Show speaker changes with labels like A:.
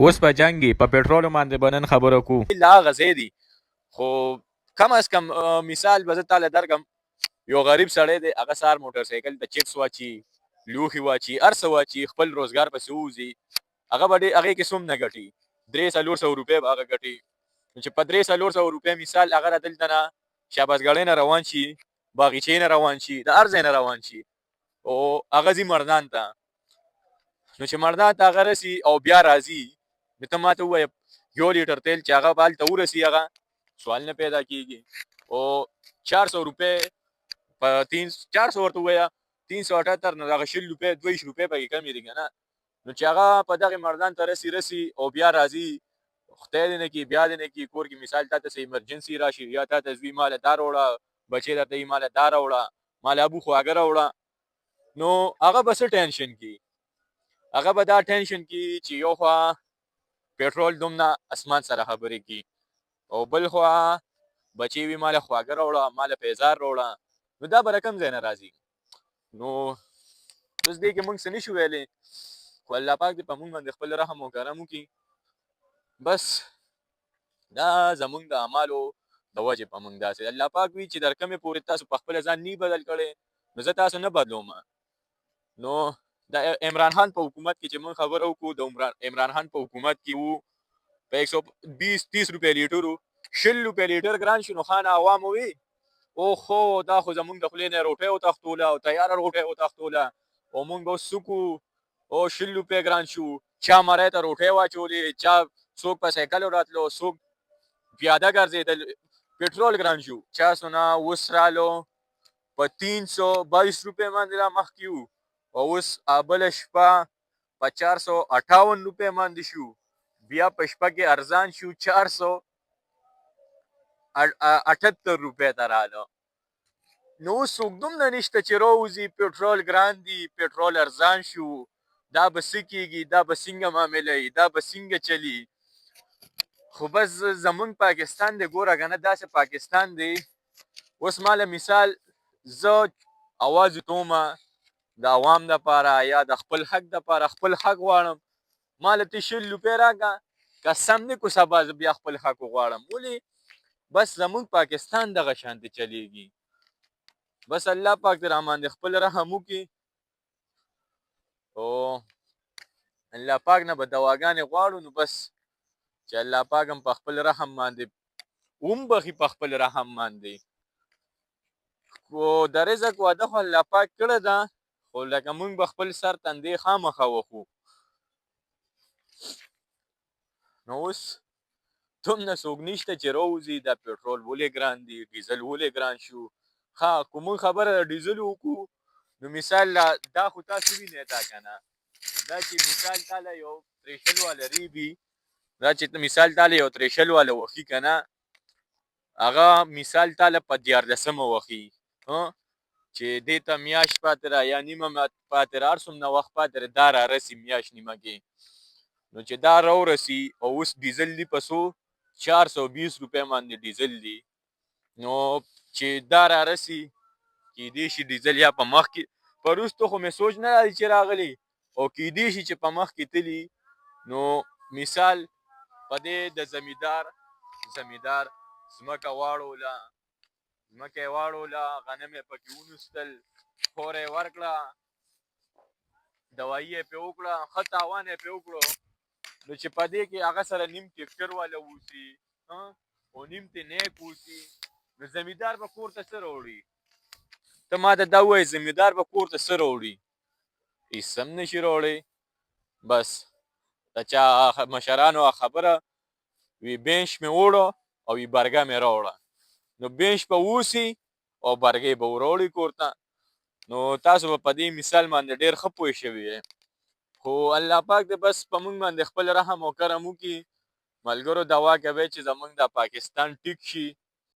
A: اوس په جنګ په پټرولو باندې به نن خبره کو. لا هغه ځای دي، خو کم از کم مثال به زه تاله درکړم. یو غریب سړی دی، هغه سهار موټر سایکل ته چپس واچي، لوښي واچي، هر څه واچي، خپل روزګار پسې ووځي. هغه به ډېر هغې کې څوم نه ګټي؟ 300-400 روپۍ به هغه ګټي. نو چې په 300-400 روپۍ مثال هغه را دلته نه شهبازګړۍ نه روان شي، باغچې نه روان شي، د هر ځای نه روان شي او هغه ځي مردان ته، نو چې مردان ته هغه رسي او بیا راځي، نو ته ماته ووایه، یو لیټر تیل چې هغه به هلته ورسي، هغه سوال نه پیدا کیږي. او 400 روپۍ په 400 ورته ووایه، 378 نه دغه 20 روپۍ، 22 روپۍ پکې کمې دي که نه؟ نو چې هغه په دغه مردان ته رسي رسي او بیا راځي، خدای دې نه کړي، بیا دې نه کړي، کور کې مثال تا ته څه ایمرجنسي راشي، یا تا ته زوی ماله دا راوړه، بچی درته وایي ماله دا راوړه، ماله ابو خواږه راوړه، نو هغه به څه ټینشن کړي؟ هغه به دا ټینشن کړي چې یو خوا پټرول دومره اسمان سره خبرې کړي او بل خوا بچی وي ماله خواږه راوړه، ماله پیزار راوړه. نو دا به د کوم ځای نه راځي؟ نو اوس دې کې موږ څه نشو ویلی، خو الله پاک دې په موږ باندې خپل رحم او کرم وکړي. بس دا زمونږ د اعمالو د وجې په موږ داسې الله پاک وي چې در کومې پورې تاسو په خپله ځان نی بدل کړی، نو زه تاسو نه بدلوم. نو د عمران خان په حکومت کې چې موږ خبره وکړو، د عمران خان په حکومت کې وو په 120-30 روپۍ لیټر وو، 20 روپۍ لیټر ګران شو، نو خان عوامو وی او خو دا خو زمونږ د خولې نه روټۍ وتښتوله او تیاره روټۍ وتښتوله او مونږ به اوس څه کړو؟ او 20 روپۍ ګران شو. چا مرۍ ته روټۍ واچولې، چا څوک په سایکلو راتلو، څوک پیاده ګرځېدل، پټرول ګران شو. چا سونه اوس رالو په 322 روپۍ باندې را مخکې وو او اوس بله شپه په 458 روپۍ باندې شو، بیا په شپه کې ارزان شو، 478 روپۍ ته رالو. نو اوس څوک دومره نشته چې راوځي پټرول ګران دي، پټرول ارزان شو، دا به څه کېږي، دا به څنګه معامله وي، دا به څنګه چلی؟ خو بس زمونږ پاکستان دی، ګوره که نه، داسې پاکستان دی. اوس ماله مثال زه اواز کوم د عوام دپاره یا د خپل حق دپاره، خپل حق غواړم، ماله ته 20 روپۍ راکړه، قسم دی کو سبا زه بیا خپل حق وغواړم. ولې؟ بس زمونږ پاکستان دغه شانتې چلیږي. بس الله پاک دې راباندې خپل رحم وکړي او الله پاک نه به دواګانې غواړو، نو بس چې الله پاک هم په خپل رحم باندې ومبخي، په خپل رحم باندې. خو د رزق وعده خو الله پاک کړې ده، خو لکه مونږ به خپل سر تندې خامخا وخو. نو اوس دومره څوک نشته چې راوځي دا پټرول ولې ګران دي، ډیزل ولې ګران شو. ښه، که مونږ خبره د ډیزل وکړو، نو مثال دا خو تاسو وینئ دا که نه، دا چې مثال تاله یو تریشل والا ریبي، دا چې مثال تاله یو تریشل والا وخي که نه، هغه مثال تاله په 13مه وخي چې دې ته میاشت پاتې ده یا نیمه پاتې ده، هر څومره وخت پاتې ده، دا را رسي میاشت نیمه کې. نو چې دا راورسي او اوس ډیزل دی په څو 420 روپۍ باندې ډیزل دی، نو چې دا را رسي، کیدی شي ډیزل یا په مخ کې په وروستو خو مې سوچ نه راځي چې راغلی او کیدی شي چې په مخ کې تلي. نو مثال په دې د زمیندار ځمکه واړوله، ځمکه یې واړوله، غنم یې پکې ونوستل، خوره یې ورکړه، دوایي یې پرې وکړه، ښه تاوان یې پرې وکړو. نو چې په دې کې هغه سره نیم ټریکټر والا اوسي او نیم ترې نیک اوسي، نو زمیندار به کور ته څه راوړي؟ ته ما ته دا ووایه، زمیندار به کور ته څه راوړي؟ هېڅ هم نه شي راوړی. بس د چا مشرانو خبره وي، بینش مې وړو او وي برګه مې راوړه. نو بینش به اوسي او برګې به وروړي کور ته. نو تاسو به په دې مثال باندې ډېر ښه پوه شوي یئ. خو الله پاک دې بس په موږ باندې خپل رحم او کرم وکړي. ملګرو، دعا کوئ چې زمونږ د پاکستان ټیک شي.